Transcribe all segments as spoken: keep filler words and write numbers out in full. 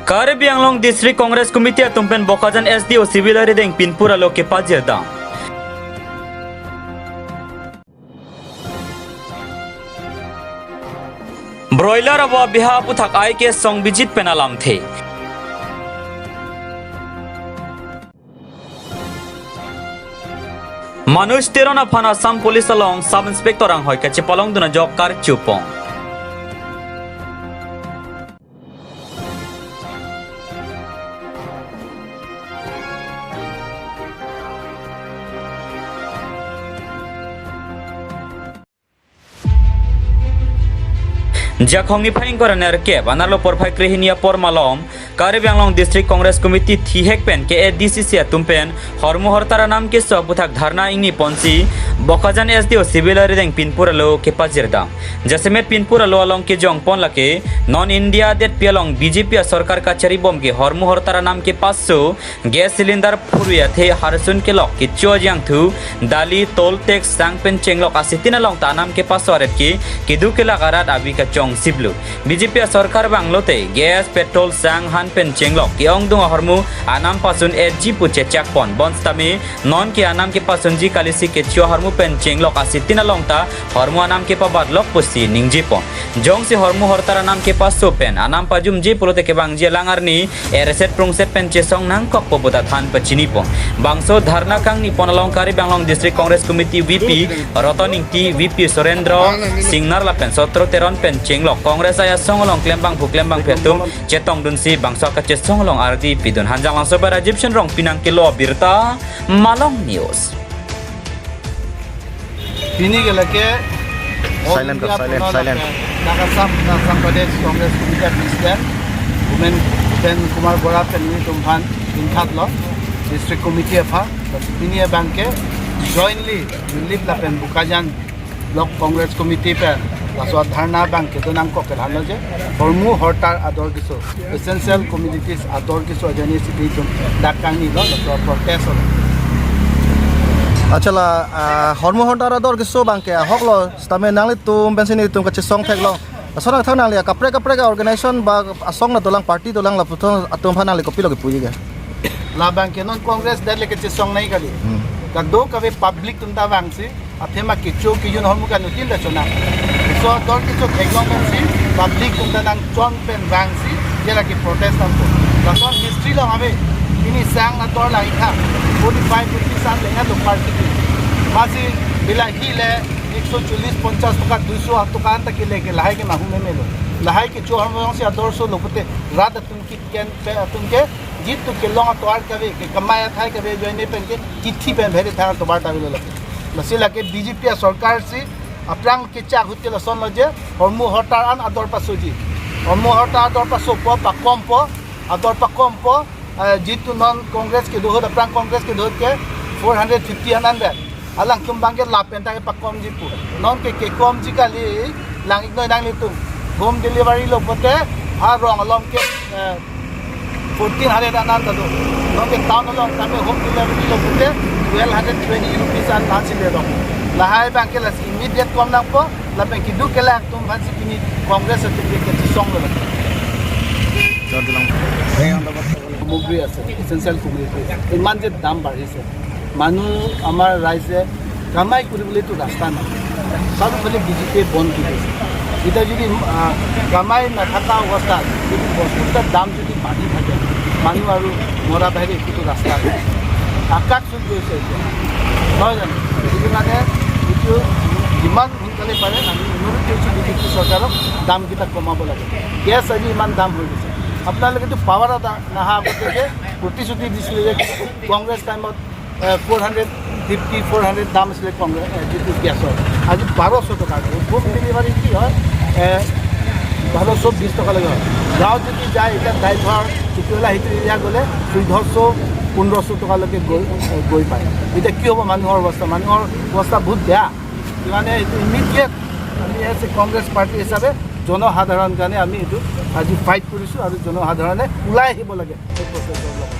Karbi Anglong District Congress Committee atum pen Bokajan S D O civil arideng pinpur alo kepajir dam. Broiler abo abiha aputhak I K S Songbijit pen alamthe. Manoj Teron aphan Assam Police along Sub Inspector anghoi kachepalongdun ajok karchupon. Jakhong niphai ingkoi ra nerkep, anerlo porphai krehini apor malom, Karbi Anglong District Congress Committee thihek pen K A D C C atum pen hormu hortar anam keso aputhak dharna ingni ponsi Bokajan S D O civil arideng pinpur alo kepajir dam. Jasemet pinpur alo along kejongpon lake, non India detpi along B J P asorkar kachari bom ke hormu hortar anam kepaso, gas cylinder phurui athe harsun kelok kecho ajangthu, dali, toll tax, sang pen chenglok asitin along ta anam kepaso aret ke, keduk kelak arat abi kachong siplo. B J P asorkar vanglote gas, petrol, sang, han pen chenglok ke-ongdung ahormu anam pasun etji pu chechakpon, bonsitame non ke anam kepasunji kalisi kecho ahormu pen chenglok asitin along ta hormu anam kepabatlok pusi ningjepon. Jongsi hormu hortar anam kepaso pen anam pajumji pulote kevangji alang arni erset prungset pen chesong nangkokpo puta than pachinipon. Bangso dharna kangnipon along Karbi Anglong District Congress Committee V P Roton Ingti, V P Surendra Singnar lapen Sotro Teron pen chenglok Congress ajasong along klembangphu klembangphi atum chetongdunsi bangso kachesong along ardi pidun. Hanjanglangso pen Rajiv Shenrong pinang kelo birta Malong News. Pini ke lake All Silent India ka, silent, Purnama silent. Lake Naga Assam, Naga Assam Pradesh Congress Committee President, Bhupen, Bhupen Kumar Borah pen nelitum aphan ingkhat lo, District Committee aphan, pini abang ke jointly Nilip lapen Bokajan Block Congress Committee pen laso dharna abang kedo nangkok ke lalo je hormu hortar ador keso, essential commodities ador keso ajoine si itum dak kangnilo, laso protest lo. Achala, ah, hormu hortar ador keso abang ke ahok lo, sitame nanglitum pensi nelitum kachesong thek lo. Laso nangthang nangli kaprek kaprek organization ba asong na dolang, party dolang, laputhot atum aphan nangli kopilo kepuji ke? Labang ke non Congress det le kachesong nai kali. Hmm. Kadokave public atum ta vangsi athema kecho kejun hormu kanutin ta chonang. So ador keso theklong pensi public atum ta nangchon pen vangsi je lake protest nangpo. Lason history along ave, pini sang ador lahai tha, forty five rupees an le-en lo per kg. Masi bila hile ekso chollis, ponchas toka, duiso toka an ta kele ke lahai ke mahu memelo. Lahai kecho hormu jongsi ador solo pute rat atum kitken pe atum ke jitu kelong atovar kave, ke kamai athai kave ajoine pen ke kithi pen bhere thang atovar ta avelo lake. Lasi lake B J P asorkar si aphrang kechak ahut ke lason lo je hormu hortar an ador pasoji. Hormu hortar ador pasopo, pakompo, ador pakompo, eh, jitu non Congress kedo ahut, aphrang Congress kedo ahut ke four hundred fifty an anvet. Alangtum abang ke lapen ta kepakomji pu. Non ke kekomji kali, lang-iknoi nanglitum. Home delivery lo pute, ha rong along ke, eh, fourteen hundred an an ta do. Non ke town along tame home delivery lo pute, twelve hundred twenty rupees an an si le do. Lahai abang ke lasi immediate kom nangpo, lapen keduk kelak atum aphansi pini Congress atum ke kachesong lo. সামগ্ৰী আছে, essential commodity, ইমান যে দাম বাঢ়িছে, মানুহ, আমাৰ ৰাইজে কামাই কৰিবলৈতো ৰাস্তা নাই, চাৰিওফালে বিজেপিয়ে বন্ধ দি দিছে। এতিয়া যদি, আহ, কামাই নাথাকা অৱস্থাত যদি বস্তুকেইটাৰ দাম যদি বাঢ়ি থাকে, মানুহ আৰু মৰা বাহিৰে একোতো ৰাস্তা নাই। আকাশ চুই গৈছে এতিয়া, নহয় জানো? সেইটো কাৰণে এইটো যিমান সোনকালে পাৰে আমি অনুৰোধ কৰিছোঁ বিজেপি চৰকাৰক দামকেইটা কমাব লাগে। গেছ আজি ইমান দাম হৈ গৈছে। আপোনালোকেতো পাৱাৰত আ-, অহা আগতে যে প্ৰতিশ্ৰুতি দিছিলে যে কংগ্ৰেছ টাইমত, এ, four hundred fifty, four hundred দাম আছিলে কংগ্ৰেছ, এ, যিটো গেছৰ, আজি বাৰশ টকা। হোম ডেলিভাৰী কি হয়? এ, বাৰশ বিশ টকালৈকে হয়। গাঁৱত যদি যায়, এতিয়া ড্ৰাইভাৰ ইটোৱেলা সিটো এৰিয়া গ'লে চৈধ্যশ, পোন্ধৰশ টকালৈকে গৈ, গৈ পায়। এতিয়া কি হ'ব মানুহৰ অৱস্থা? মানুহৰ অৱস্থা বহুত বেয়া। মানে এইটো ইমিডিয়েট আমি এজ এ কংগ্ৰেছ পাৰ্টি হিচাপে জনসাধাৰণ কাৰণে আমি এইটো আজি ফাইট কৰিছোঁ আৰু জনসাধাৰণে ওলাই আহিব লাগে এই প্ৰচেছৰ লগত।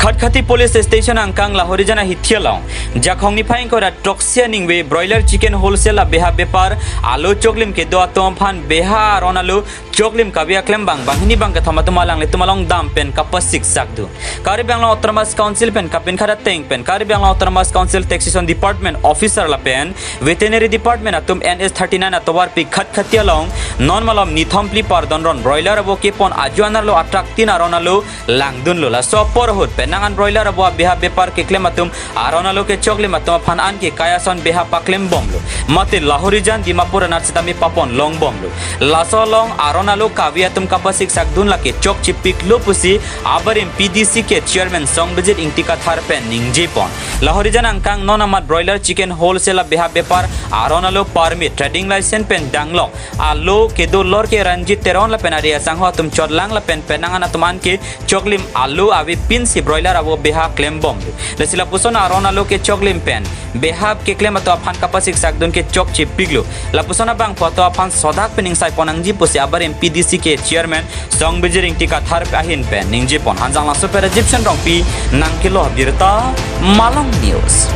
Khatkhati Police Station angkang Lahorijan ahithi along Jakhong niphai ingkoi ra throksi aningve broiler chicken wholesale abeha bepar alo choklim kedo atum aphan beha aron alo choklim kave aklembang banghini bangkethom atum alanglitum along dam pen kapasik sakdun. Karbi Anglong Autonomous Council pen kapinkhat ateng pen Karbi Anglong Autonomous Council Taxation Department officer lapen Veterinary Department atum N H thirty-nine atovarpi Khatkhati along non malom nithom phli pardon ron broiler avo kepon ajo anerlo atrak tin aron alo langdunlo. Laso apor ahut penang an broiler avo abeha bepar keklem atum aron alo kechoklim atum aphan anke kai ason beha paklembomlo. Mate Lahorijan Dimapur anat sitame papon longbomlo. Laso along aron alo kave atum kapasik sakdun lake chokchipiklo pusi abarim P D C K chairman Songbijit Ingti Kathar pen ningjepon. Lahorijan angkang non amat broiler chicken wholesale abeha bepar aron alo permit trading license pen danglok alo kedo lor ke Ranjit Teron lapen ari asangho atum chotlang lapen penang an atum anke choklim alo avepin si broiler avo beha klembomlo. Lasi lapuson aron alo kechoklim pen beha keklem atum aphan kapasik sakdun ke chokchipiklo. Lapuson abangphu atum aphan sodak pen ingsaipon nangji pusi abarim P D C K chairman Songbijit Ingti Kathar ahin pen ningjepon. Hanjanglangso pen Egyptian Rongpi nangkelo birta Malong News.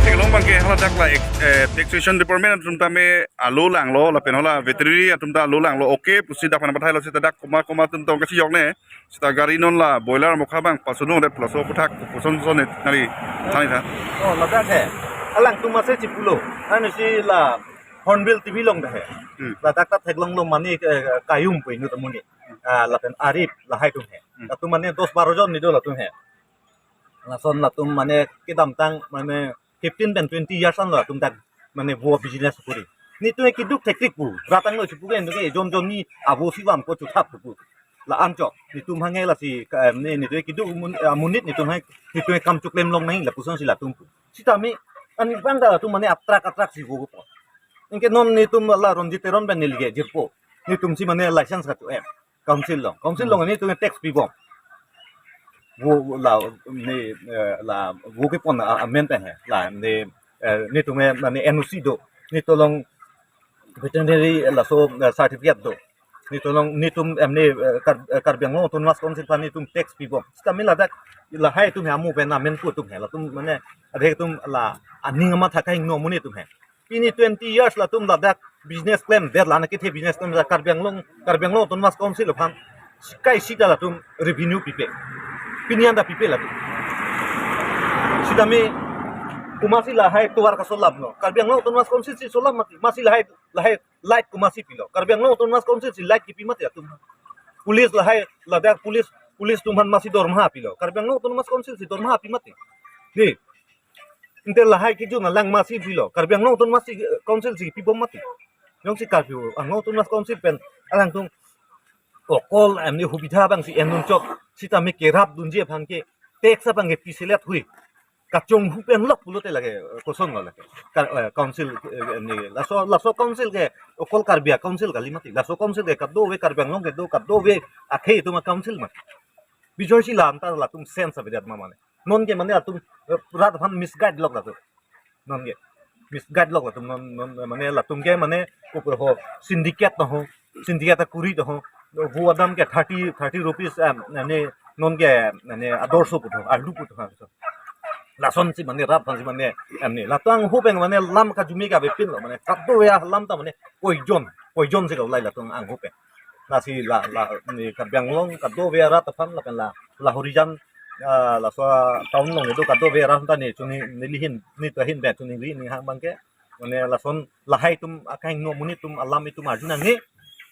Theklong abangke haladak la ek, eh, taxation department atum tame alo langlo lapen hala veterinary atum ta alo langlo. Okay pusi dak pen pathailo seta dak koma koma atum tong kachijokne. Seta gari non la boiler mokha abang pasunung det plus o puthak puson son nari thani tha. Oh, ladak he. Alangtum ase chipulo. Anu si la Hornbill T V along dah he. Hmm. Ladak ta theklonglo mane, eh, kayum pu inut amonit. Ah, lapen Arif lahai atum he. Hmm. Latum mane dos baro jon ni do latum he. Lason latum mane kedamtang mane fifteen pen twenty years anlo latum dak mane vo business kuri. Netum keduk thektik pu. Rat angno chipu ke netum ke jon jon ni avo si vampo chuthap pu. La anchot. Netum hanghe lasi ka, ne, netum keduk mun-, amonit netum hanghe, netum kam choklem long nangji lapuson si latum pu. Sitame, ani bang ta latum mane atrak atrak si vo po. Anke non netum la Ranjit Teron pen neli ke jirpo. Netum si mane license kacho-em. Council along. Council along netum tax pibom. Vo, vo la, ne, eh, la, vo kepon a, amen pen he. La, ne, eh, netum mane N O C do. Netum along veterinary laso, eh, certificate do. Netum along, netum, em, ne, eh, Kar-, eh, Karbi Anglong Autonomous Council aphan netum tax pibom. Sitame ladak lahai atum he amu pen amen pu atum he. Latum mane, adhe atum la aning amat thakai ingno amonit atum he. Pini twenty years latum ladak business klemdet la na kethe business klemdet Karbi Anglong, Karbi Anglong Autonomous Council aphan. Kai sita latum revenue pipe. Pini anta pipe latum. Sitame komatsi lahai tovar kasolamlo. Karbi Anglong Autonomous Council si solam mati. Matsi lahai, lahai light komatsi pilo. Karbi Anglong Autonomous Council si light kipi mati atum. Police lahai, ladak police, police atum aphan matsi dormaha pilo. Karbi Anglong Autonomous Council si dormaha pi mati. Di. Inte lahai kejun alang matsi pilo. Karbi Anglong Autonomous si, eh, Council si pibom mati. Jongsi Karbi Anglong Autonomous Council pen alangtum okol em ni hubidha abang si endun chok sitame kerap dunji aphan ke tax abang ke piselet hui. Kachonghu pen lok pulote lake, eh, kosonlo lake. Ka-, eh, council, eh, ni laso, laso council ke okol Karbi a council kali mati. Laso council ke kadokave Karbi Anglong kedo kadokave akhei atum a council mati. Bijoy si lam ta latum sense avedet ma mane. Non ke mane latum, eh, rat aphan misguide lok latum. Non ke misguide lok latum non, non, eh, mane latum ke mane upro ho syndicate no ho. Syndicate akuri do ho. Vo adam ke thirty, thirty rupees, em, ne non ke ne adorso pu do, alu pu do. Lason si mane rat aphan si mane, em, ne latum ho pen mane lam kajumi kavepinlo mane kadokave alam ta mane poison, poison si kaulai latum ho pen. Lasi la, la, ne Karbi Anglong kadokave arat aphan lapen la, Lahorijan, ah, laso town along kedo kadokave arat ta ne chuni neli ahin, netum ahin pen chuningri ning hang abangke. Mane lason lahai atum akangno amonit atum alam itum arju nangji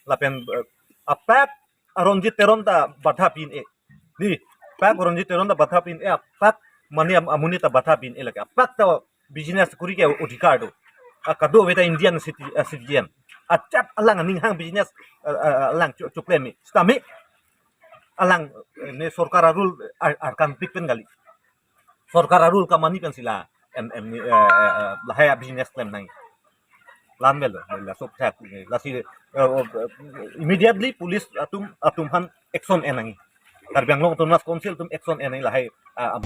lapen, eh, apak Ranjit Teron ta badha pin-e. Di, pak Ranjit Teron ta badha pin-e, apak mane am-, amonit ta badha pin-e lake. Apak ta business kuri ke odhikar do. A kadokave ta Indian citi-, ah, citizen. Ajat alang aning hang business, ah, ah, alang cho-, choklem-e. Sitame alang, eh, ne sorkar a rule ar-, arkan pik pen kali. Sorkar a rule kamani pen si la, em, em, eh, eh, eh, lahai a business klem nang. Lam melo, la sop thak, eh, lasi, eh, oh, eh, immediately police atum, atum aphan action en nang. Karbi Anglong Autonomous Council atum action en nang lahai, ah, am.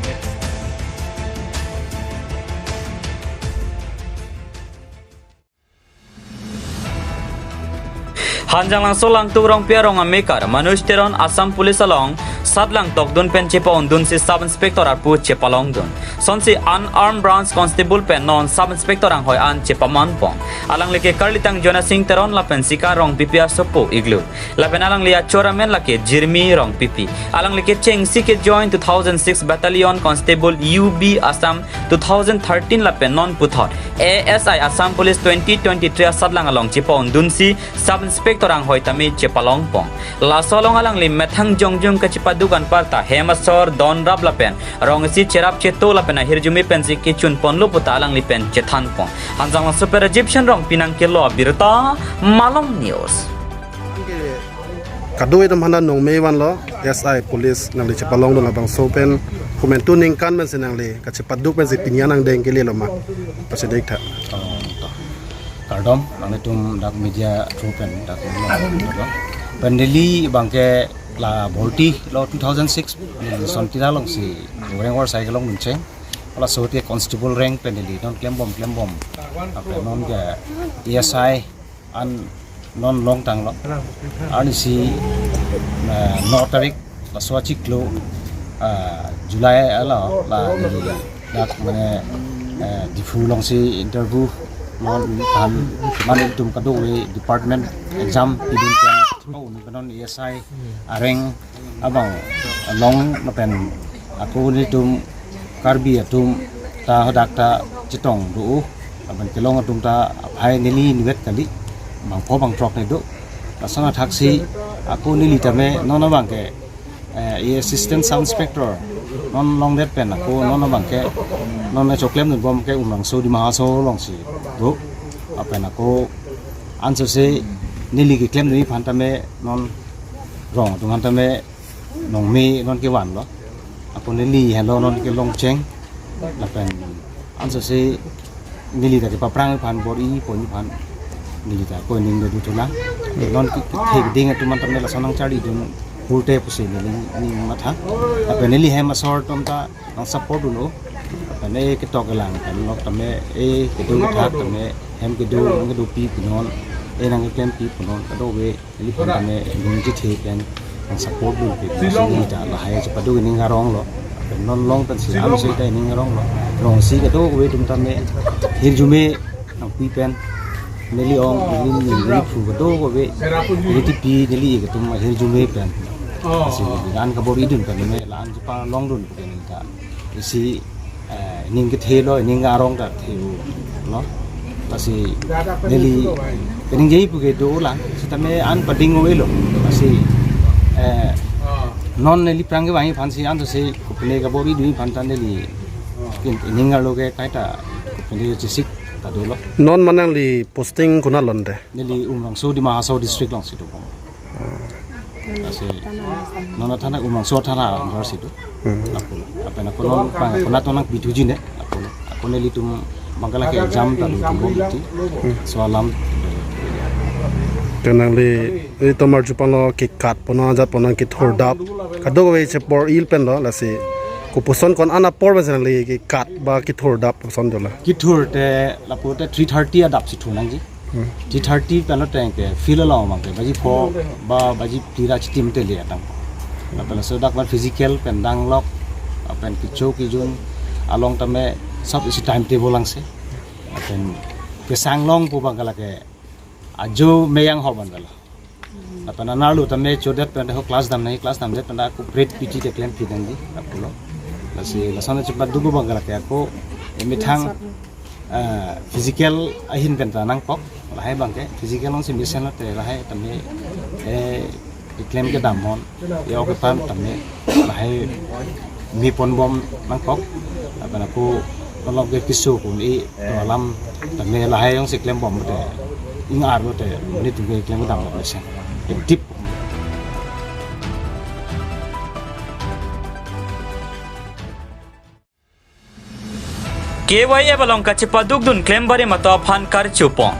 Hanjanglangso Langtuk Rongpi arong amekar Manoj Teron Assam Police along satlang tokdun pen chepa-undunsi Sub Inspector arpu chepalongdun. Sonsi unarmed branch constable pen non Sub Inspector anghoi an chepamanpon. Alangli ke Karlitang Jona Singh Teron lapen Sika Rongpipi asopo iglu. Lapen alangli achor amen lake Jirmi Rongpipi. Alangli ke chengsi ke join two thousand six Battalion Constable U B Assam two thousand thirteen lapen non puthot A S I Assam Police twenty twenty-three asatlang along chepa-undunsi Sub Inspector anghoi tame chepalongpon. Laso along alangli methang jongjung kachepaduk anparta hem asor donrap lapen rong isi cherap cheto lapen ahirjume pensi kechunponlo puta alangli pen chethanpon. Hanjanglangso pen Rajiv Shan Rongpi nangkelo abirta Malong News. Kado-kave atum aphan ta nongme vanlo, S I police nangli chepalongdun labangso pen, komantu ningkan pensi nangli kachepaduk pensi pini an nangdeng kelelo ma? Pachedektha. Oh, to. Kardom, nanglitum dak media through pen dak nanglo. Pen neli abangke la bhorti lo two thousand six, neli Sontila alongsi, Goreng Warsai kelong duncheng. Laso te constable rank pen neli non klembom klembom. Lapen non ke A S I an non longtanglo. Arnisi, eh, no tarik laso achiklo, eh, July alo la neli dak mane, eh, Diphu alongsi interview non aphan mane itum kado-kave department exam pidun pen, oh, non A S I areng abang long lapen ako nelitum Karbi atum ta hadak ta chetong do, lapen kelong atum ta aphai neli nivet kali, bangpho bangthrok ne do. Lason athaksi ako neli tame non abangke, eh, e assistant sub inspector non longdet pen ako non abangke non choklem dunbom ke Umrangso Dima Hasao alongsi do. Lapen ako ansose neli keklemdunji aphan tame non rong atum aphan tame nongme non kevanlo. Ako neli helo non kelongcheng. Lapen ansose neli ta kepaphrang aphan bor-iponji aphan neli ta ako ning do duthulang. Non ke, kethe keding atum aphan tame lason nangcharlidun pulote pusi neli ning matha. Lapen neli hem asor atum ta nangsupport dunlo. Lapen e ketok kelang pen lok tame e kedo kethak tame hem kedo nangkedopi punon, e nangkeklempi punon kado-kave neliphan tame nung chethe pen nangsupport dunpe, neli ta lahai chepaduk ining aronglo. Pen non long pensi ansose ta ining aronglo. Rong isi kado-kave atum tame hirjume nangpi pen neli ong, neli ning, neli phu kado-kave, neli tipi, neli ik atum hirjume pen. Lasi neli an kabor-idun pen me la-an chepalongdun pen neli ta isi, eh, ning kethelo, ning arong ta thelo. Lasi neli kaningje pu ke dolang, sitame an pading avelo. Lasi, eh, non neli aphrang kevangji aphansi ansose kopine kabor-idunji aphan ta neli kin ning arlo ke kaita kopine chesik ta dolo. Non mane nangli posting konat lo te? Neli Umrangso Dima Hasao district alongsi dobom. Lasi non athana Umrangso athana under si do. Hmm. Lapu. Lapen ako non pang ako nat nangpithuji ne. Lapu. Ako nelitum bangkala ke exam ta nelitum bom iti. Hmm. So alam. Te nangli, eh, tomar jupang lo kekat pon ajat pon nangkethurdap. Kado-kave chepor-il pen lo lasi. Kopuson ko-an apor pensi nangli kekat ba kethurdap koson dola? Kethur te lapu te three thirty adap si thu nangji. Hmm. Three thirty pen lo teng ke field along abangke baji pho ba baji phli ra chitim te le atang. Lapen laso dak ban physical pen danglok, lapen kecho kejun along tame sab isi timetable angse. Lapen kesang longpo bangkala ke ajo meyang ho bangkala. Lapen anerlo tame chodet pen ho class dam nangji, class damdet pen ako break P T te klempi nangji, lapulo. Lasi lason chepaduk bangkala ke ako emethang, eh, physical ahin pen ta nangkok, lahai abangke physical alongsi mesenlo te lahai tame, eh, keklem kedam hon, ya oke pam tame lahai meponbom nangkok, lapen ako tolok ke keso kun-e alam tame lahai alongsi klembom te, ing arlo te, nelitum keklem kedam lo mesen. Active. K Y F along kachepadukdun klem barim atum aphan karchupon.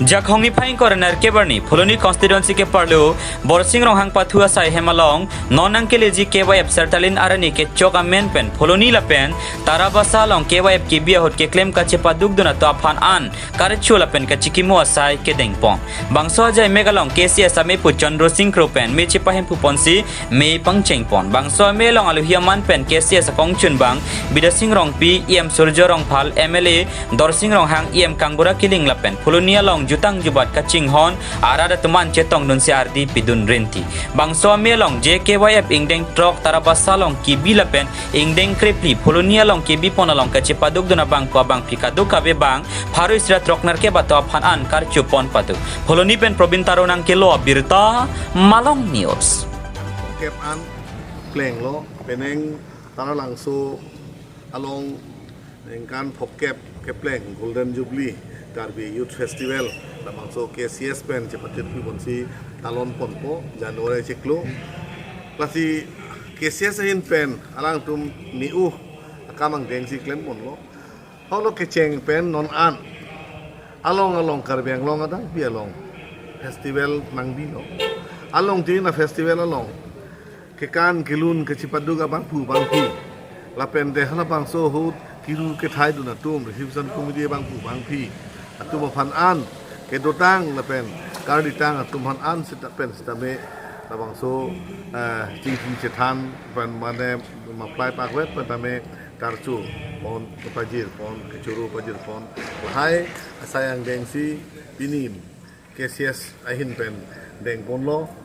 Jakhong niphai ingkoi ra nerkep arni Phuloni constituency keparlo Borsing Ronghang pathu asai hem along non nangkeleji K Y F Sertalin arni kechok amen pen Phuloni lapen Tarabasa along K Y F kebi ahut keklem kachepadukdun atum aphan an karcho lapen kachikimo asai kedengpon. Bangso ajai mek along K C S amepu Chandra Sing Kro pen me chepahemphuponsi me pangchengpon. Bangso ame along alohi aman pen K C S akongchunbang Bidya Sing Rongpi, E M Surjo Rongphar, M L A Dorsing Ronghang, E M Kangbura Killing lapen Phuloni along jutang jubat kachinghon arat atum an chetongdunsi ardi pidun rinti. Bangso ame along J K Y F ingdeng throk Tarabasa along kebi lapen ingdeng krephli Phuloni along kebipon along kachepadukdun abangpo abangpi kadokave bang pharo isi ra throk nerkep atum aphan an karchopon paduk. Phuloni pen Probin Taro nangkelo abirta, Malong News. Kep an plenglo, penang Taralangso along ningkan phokep kepleng Golden Jubilee Karbi Youth Festival labangso K C S pen chepatitpiponsi talonponpo January chiklo. Lasi K C S ahin pen alangtum me-u akam angdengsi klemponlo. Holo kecheng pen non an along along Karbi Anglong adang pi along festival nangbilo. Along tin a festival along kekan kelun kachepaduk abangpo abangpi lapen de halabangso ahut kiru kethaidun atum, reception committee abangpo abangpi atum aphan an kedotang lapen karditang atum aphan an seta pen setame labangso, eh, chingki chethan pen mane maplai pakvet pen tame karchopon, kepajirpon, kechoro pajirpon. Lahai asai angdengsi pini K C S ahin pen dengponlo.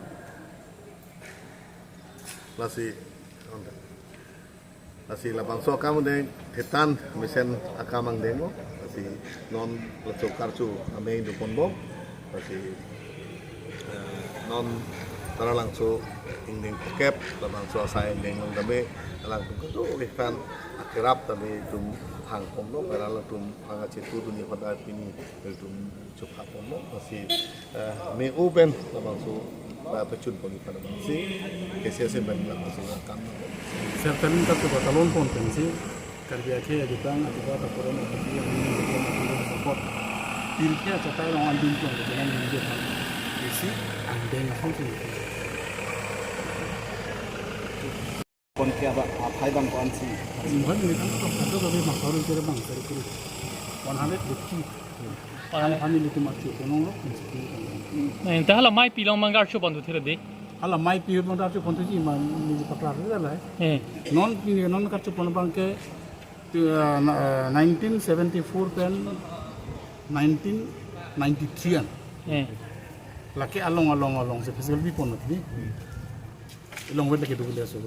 Lasi, lasi labangso akam angdeng thetan mesen akam angdenglo. Lasi non laso karcho amei doponbom. Lasi, eh, non Taralangso ingdeng phokep labangso asai angdeng along tame alangtum kadokave aphan akerap tame itum hangponlo, pen alangtum hang achetudunji aphan pini itum chuphaponlo. Lasi, eh, me-u pen labangso, eh, pachunpon iphan abangsi K C S pen labangso akam. Sertalin karcho patalonpon pensi Karbi akhei ajutang ajubat aporom aphuti aning aning aning support. Pirke achatai along andin tuang kejelang ningje aphan isi angdeng ahong sini. Pon ke aba aphai bang ko ansi. Simhan ini kan kado kado kami makarun kira bang sari kiri. One hundred fifty. Orang kami itu masuk kono lo. Nah, entah lah mai pilong manggar coba tu tidak deh. Hala mai pi bang karchopon tuji ma ni paklar la. Eh. Non, non karchopon abangke, eh, na-, eh, nineteen seventy-four pen nineteen ninety-three an. Eh. Lake along along alongsi festival bipon ni. Along wet lake dugul ya so.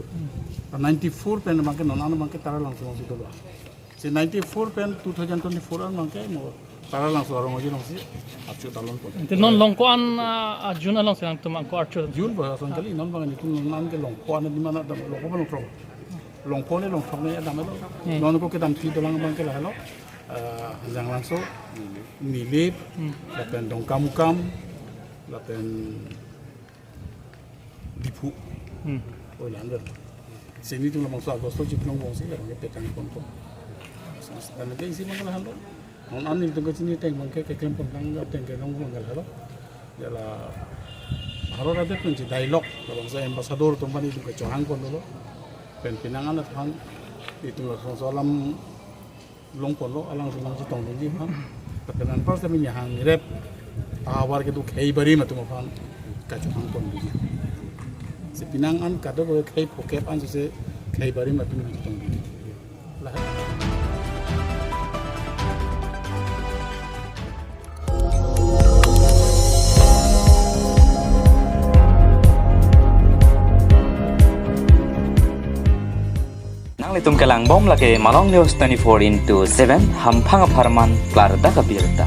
Ninety-four pen abangke non ano abangke Taralangso alongsi dolo. Si ninety-four pen two thousand twenty-four an abangke mo Taralangso arong aji alongsi karcho talonpon. Ante non long ko-an, ah, ah, June alongsi nangtum angko karcho. June ba asong kali non abang ni tum non ke long ko-an di mana dam long ko long throk. Long ko ne long throk ne dam lo. Hmm. Non ko kedamsi dolang abangke lahelo. Ah, Janglangso, Nilip, hmm, lapen Dongkamukam, lapen Diphu. Hmm. Oh, la-an ver. Sini tum labangso August chiklo angbong si labang petangpon ko. Sang dan ke isi abang lahelo. Non an nelitum kachiniteng abangke keklempon tang ateng ke nongbong lahelo. Ya la Bharat adet pensi dialogue labangso ambassador atum aphan itum kechohangpon dolo. Pen penang anat aphan itum labangso alam longponlo, alangtum nangchetongdunji aphan. Tapi non pas kami nihang rep, tovar kedo khei barim atum aphan kachohangpon dunji. Si penang an kado ko khei phokep an si khei barim atum nangchetongdunji. Lah. Nanglitum kelangbom lake Malong News twenty-four into seven, hamphang apharman klardak abirta.